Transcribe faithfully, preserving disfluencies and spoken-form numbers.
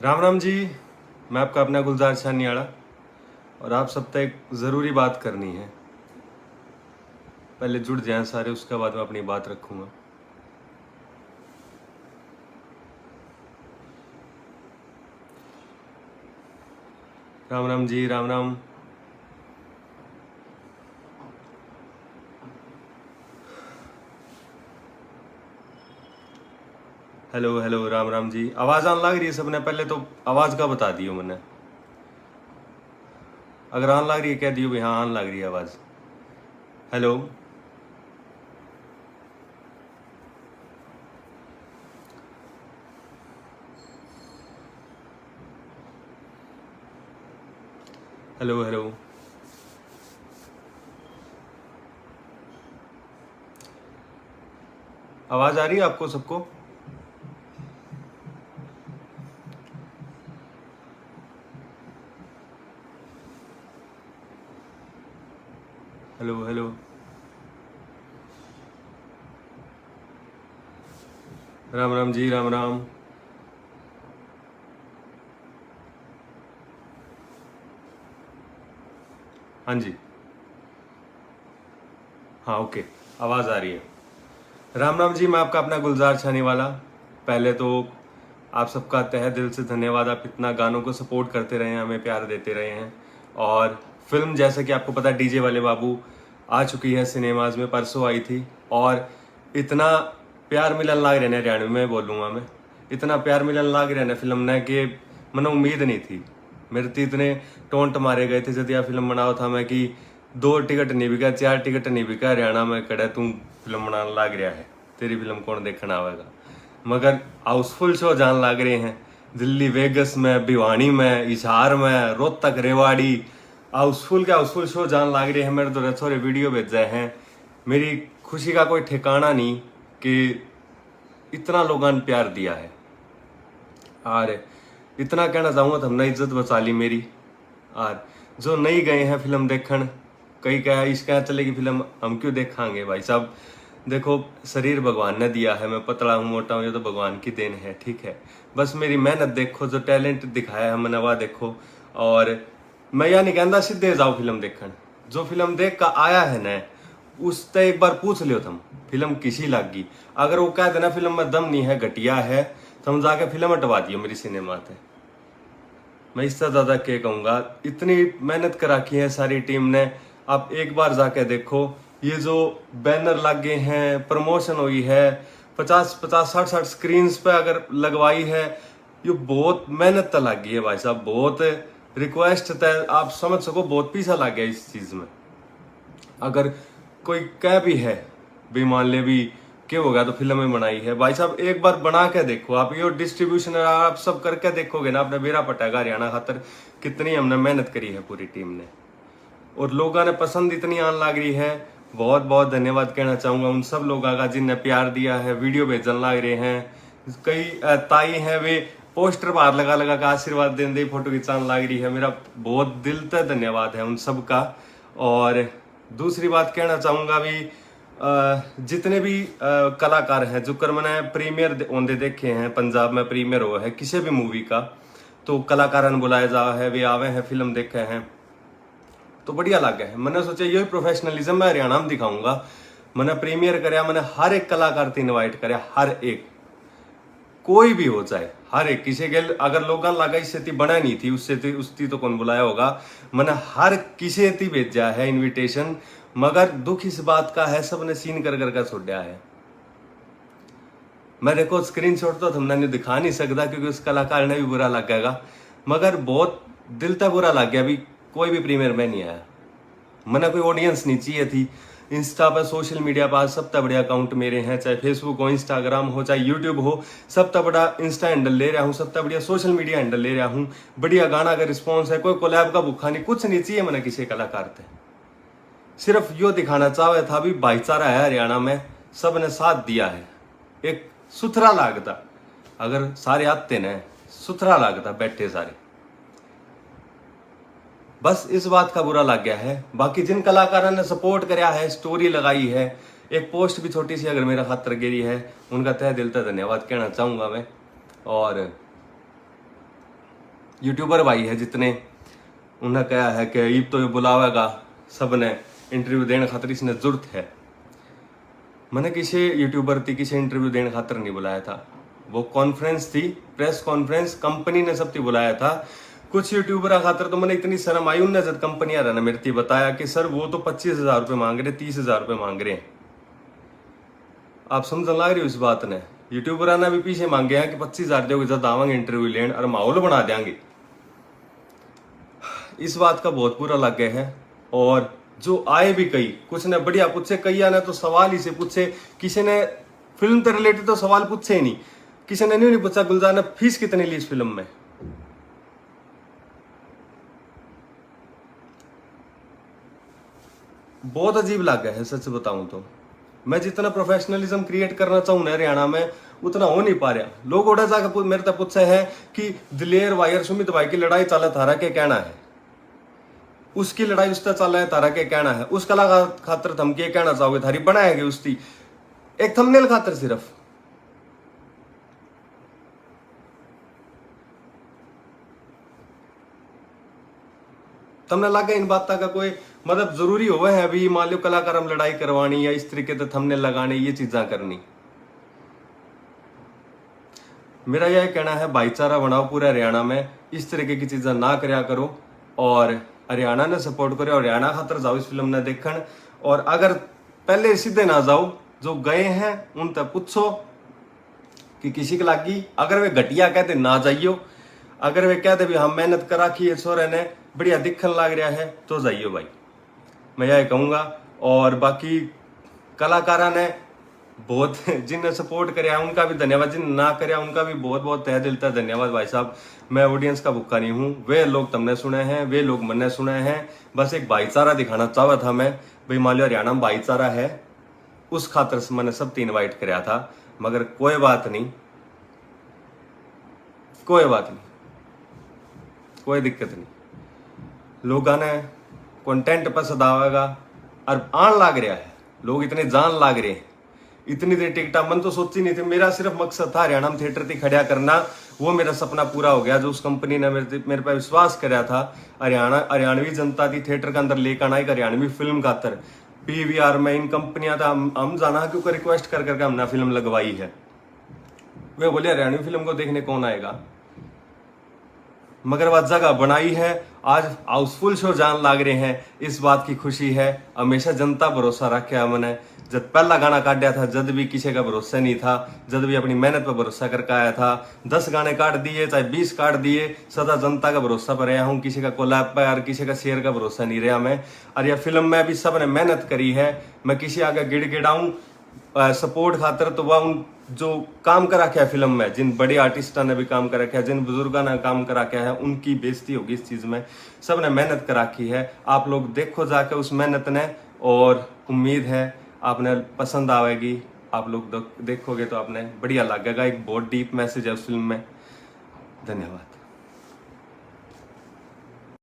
राम राम जी, मैं आपका अपना गुलजार छानियाला, और आप सब तक एक ज़रूरी बात करनी है। पहले जुड़ जाएं सारे, उसके बाद मैं अपनी बात रखूँगा। राम राम जी, राम राम। हेलो, हेलो, राम राम जी। आवाज़ आन लाग रही है सबने? पहले तो आवाज़ का बता दियो मैंने, अगर आन लाग रही है कह दियो भी हाँ, आन लाग रही है आवाज़। हेलो। Hello, hello. आवाज़ आ रही है आपको सबको? Hello, hello. राम राम जी, राम राम। हाँ जी, हाँ, ओके, आवाज़ आ रही है। राम राम जी, मैं आपका अपना गुलजार छानीवाला। पहले तो आप सबका तहे दिल से धन्यवाद, आप इतना गानों को सपोर्ट करते रहे हैं, हमें प्यार देते रहे हैं। और फिल्म, जैसा कि आपको पता, डीजे वाले बाबू आ चुकी है सिनेमाज में, परसों आई थी। और इतना प्यार मिलन लाग रहा है ना, हरियाणवी में बोलूँगा मैं, इतना प्यार मिलन लाग रहा है ना फिल्म ने कि मने उम्मीद नहीं थी। मेरे तो इतने टोंट मारे गए थे जब यह फिल्म बनाओ था मैं कि दो टिकट नहीं बिका, चार टिकट नहीं बिका, हरियाणा में कड़े तू फिल्म बनाने लाग रहा है, तेरी फिल्म कौन देखने आवेगा। मगर हाउसफुल शो जान लाग रहे हैं, दिल्ली वेगस में, भिवानी में, हिसार में, रोहतक, रेवाड़ी, हाउसफुल के हाउसफुल शो जान लाग रहे हैं। मेरे तो छोरे वीडियो भेजे हैं, मेरी खुशी का कोई ठिकाना नहीं कि इतना लोगों ने प्यार दिया है। और इतना कहना चाहूँगा, तुमने इज्जत बचा ली मेरी। और जो नहीं गए हैं फिल्म देखण, कई कहा, "इस कहाँ चलेगी फिल्म, हम क्यों देखांगे?" भाई साहब, देखो, शरीर भगवान ने दिया है, मैं पतला हूँ, मोटा हूँ, ये तो भगवान की देन है, ठीक है। बस मेरी मेहनत देखो, जो टैलेंट दिखाया है मैंने, वह देखो। और मैं या नहीं कहता सीधे जाओ फिल्म देखण, जो फिल्म देख का आया है ना, उससे एक बार पूछ लियो तुम, फिल्म किसी लागी। अगर वो कह देना फिल्म में दम नहीं है, घटिया है, तुम जाके फिल्म हटवा दियो मेरी सिनेमा से। मैं इससे ज़्यादा क्या कहूँगा, इतनी मेहनत कर रखी है सारी टीम ने। आप एक बार जाके देखो, ये जो बैनर लग गए हैं, प्रमोशन हुई है, पचास पचास, साठ साठ स्क्रीन्स पे अगर लगवाई है, ये बहुत मेहनत तो लग गई है भाई साहब, बहुत रिक्वेस्ट तय, आप समझ सको, बहुत पैसा लग गया इस चीज़ में। अगर कोई कह भी है, भी मान ले भी के होगा तो फिल्म में बनाई है, भाई साहब एक बार बना के देखो आप, यो डिस्ट्रीब्यूशन आप सब करके देखोगे ना, आपने बेरा पटेगा हरियाणा खातर कितनी हमने मेहनत करी है पूरी टीम ने। और लोगों ने पसंद इतनी आन लाग रही है। बहुत बहुत धन्यवाद कहना चाहूँगा उन सब लोगों का जिनने प्यार दिया है, वीडियो भेजन लाग रहे हैं। कई ताई हैं, वे पोस्टर बाहर लगा लगा का आशीर्वाद देने, फोटो खिंचान लाग रही है। मेरा बहुत दिल तक धन्यवाद है उन सब का। और दूसरी बात कहना चाहूँगा भी, जितने भी कलाकार हैं, जुकर मैंने प्रीमियर होंदे देखे हैं, पंजाब में प्रीमियर हुआ है किसी भी मूवी का, तो कलाकारों ने बुलाया जा है, वे आवे हैं, फिल्म देखे हैं, तो बढ़िया लगे है। मैंने सोचा यही प्रोफेशनलिज्म मैं हरियाणा में दिखाऊंगा। मैंने प्रीमियर करया, मैंने हर एक कलाकार ते इनवाइट करया, हर एक, कोई भी हो चाहे, हर एक किसी के, अगर लोगों लगा इससे ती बना नहीं थी, उससे ती, उसती तो कौन बुलाया होगा। मैंने हर किसी ती भेजा है इनविटेशन, मगर दुख इस बात का है सबने सीन कर कर का छोड़ा है। मैं देखो स्क्रीनशॉट तो थमने दिखा नहीं सकता क्योंकि उस कलाकार ने भी बुरा लगेगा, मगर बहुत दिल तक बुरा लग गया भी कोई भी प्रीमियर में नहीं आया। मना कोई ऑडियंस नहीं चाहिए थी। इंस्टा पर, सोशल मीडिया पर सब तक बड़े अकाउंट मेरे हैं, चाहे फेसबुक हो, इंस्टाग्राम हो, चाहे यूट्यूब हो, सब तक बड़ा इंस्टा हैंडल ले रहा हूँ, सब तक बढ़िया सोशल मीडिया हैंडल ले रहा हूँ। बढ़िया गाना का रिस्पॉन्स है, कोई कोलैब का भूखा नहीं, कुछ नहीं चाहिए मैंने किसी कलाकार से। सिर्फ यो दिखाना चाहे था भी भाईचारा है हरियाणा में, सब ने साथ दिया है। एक सुथरा लागता, अगर सारे आते ने सुथरा लागता बैठे सारे। बस इस बात का बुरा लग गया है। बाकी जिन कलाकारों ने सपोर्ट करया है, स्टोरी लगाई है, एक पोस्ट भी छोटी सी अगर मेरा खातर गेरी है, उनका तह दिल तक धन्यवाद कहना चाहूँगा मैं। और यूट्यूबर भाई है जितने, उन्हें कहा है कि ईब तो ये बुलावेगा, सब ने इंटरव्यू देने खातर इसने जरूरत है। मैंने किसी यूट्यूबर थी किसी इंटरव्यू देने खातर नहीं बुलाया था, वो कॉन्फ्रेंस थी, प्रेस कॉन्फ्रेंस, कंपनी ने सब थी बुलाया था। कुछ यूट्यूबर खातर तो मैंने इतनी शर्म आई, उनने जब कंपनी वाला ने मेरे थी बताया कि सर वो तो पच्चीस हजार रुपये मांग रहे, तीस हजार रुपये मांग रहे हैं। आप समझ लाग रही हो इस बात ने? यूट्यूबर ने भी पीछे मांगे हैं कि पच्चीस हजार दोगे जब आवांगे इंटरव्यू लेन और माहौल बना देंगे। इस बात का बहुत बुरा लग गया है। और जो आए भी कई, कुछ ने बढ़िया पूछे, कईया ने तो सवाल ही से पूछे, किसी ने फिल्म से रिलेटेड तो सवाल पूछे ही नहीं। किसी ने न्यू नहीं पूछा गुलजार ने फीस कितनी ली इस फिल्म में। बहुत अजीब लग गया है सच बताऊं तो। मैं जितना प्रोफेशनलिज्म क्रिएट करना चाहूँ ना हरियाणा में, उतना हो नहीं पा रहा। लोग ओड़ा जाकर पू- मेरे तक पूछे है कि दिलेर भाई और सुमित भाई की लड़ाई चाले, थारा के कहना है? उसकी लड़ाई उससे चाले है, थारा के कहना है? उस कला खा- खातर तुम के कहना चाहोगे? थारी बनाएगी उसकी एक थंबनेल खातर सिर्फ। तमने लगे इन बातों का कोई मतलब जरूरी होवे है? अभी मान लो कलाकार हम लड़ाई करवानी या इस तरीके से थंबनेल लगाने, ये चीज़ां करनी। मेरा यह कहना है, भाईचारा बनाओ पूरे हरियाणा में, इस तरीके की चीज़ें ना करया करो और हरियाणा ने सपोर्ट करो, हरियाणा खातर जाओ इस फिल्म ने देखण। और अगर पहले सीधे ना जाओ, जो गए हैं उन तक पूछो कि किसी के लागी। अगर वे घटिया कहते ना जाइयो, अगर वे कहते भी हम मेहनत कर रखी है छोरे ने, बढ़िया दिखन लाग रहा है, तो जाइयो भाई, मैं यही कहूँगा। और बाकी कलाकारा ने बहुत जिनने सपोर्ट करया उनका भी धन्यवाद, जिन ना करया उनका भी बहुत बहुत तहे दिल तक धन्यवाद भाई साहब। मैं ऑडियंस का भुक्खा नहीं हूँ, वे लोग तुमने सुने हैं, वे लोग मन्ने सुने हैं। बस एक भाईचारा दिखाना चाहवा था मैं, भाई मान लो हरियाणा में भाईचारा है, उस खातर से मैंने सबती इनवाइट करया था। मगर कोई बात नहीं, कोई बात नहीं, कोई दिक्कत नहीं। लोगों ने कंटेंट पसंद आवेगा और आन लाग रहा है, लोग इतने जान लाग रहे हैं। इतनी देर टिकटा मन तो सोची नहीं थी। मेरा सिर्फ मकसद था हरियाणा में थिएटर थी खड़ा करना, वो मेरा सपना पूरा हो गया। जो उस कंपनी ने मेरे मेरे पे विश्वास करया था, हरियाणा हरियाणवी जनता थी थिएटर के अंदर लेकर आना एक हरियाणवी फिल्म खातर। पीवीआर में इन कंपनियां था हम, हम जाना क्योंकि रिक्वेस्ट कर करके हमने फिल्म लगवाई है। वे बोले हरियाणवी फिल्म को देखने कौन आएगा? मगर वह जगह बनाई है, आज हाउसफुल शो जान लाग रहे हैं, इस बात की खुशी है। हमेशा जनता भरोसा रखे है मैंने। जब पहला गाना काटा था, जब भी किसी का भरोसा नहीं था, जब भी अपनी मेहनत पर भरोसा करके आया था, दस गाने काट दिए चाहे बीस काट दिए, सदा जनता का भरोसा पर रहा हूँ। किसी का कोलैब पर और किसी का शेयर का भरोसा नहीं रहा मैं। और यह फिल्म में भी सब ने मेहनत करी है, मैं किसी आगे गिड़गिड़ाऊँ सपोर्ट खातर तो वह उन जो काम कर रखा है फिल्म में, जिन बड़े आर्टिस्टा ने भी काम कर रखा है, जिन बुजुर्गा ने काम कर रखा है, उनकी बेइज्जती होगी इस चीज़ में। सब ने मेहनत कर रखी है, आप लोग देखो जाके उस मेहनत ने, और उम्मीद है आपने पसंद आवेगी। आप लोग दो- देखोगे तो आपने बढ़िया लगेगा। एक बहुत डीप मैसेज है उस फिल्म में। धन्यवाद।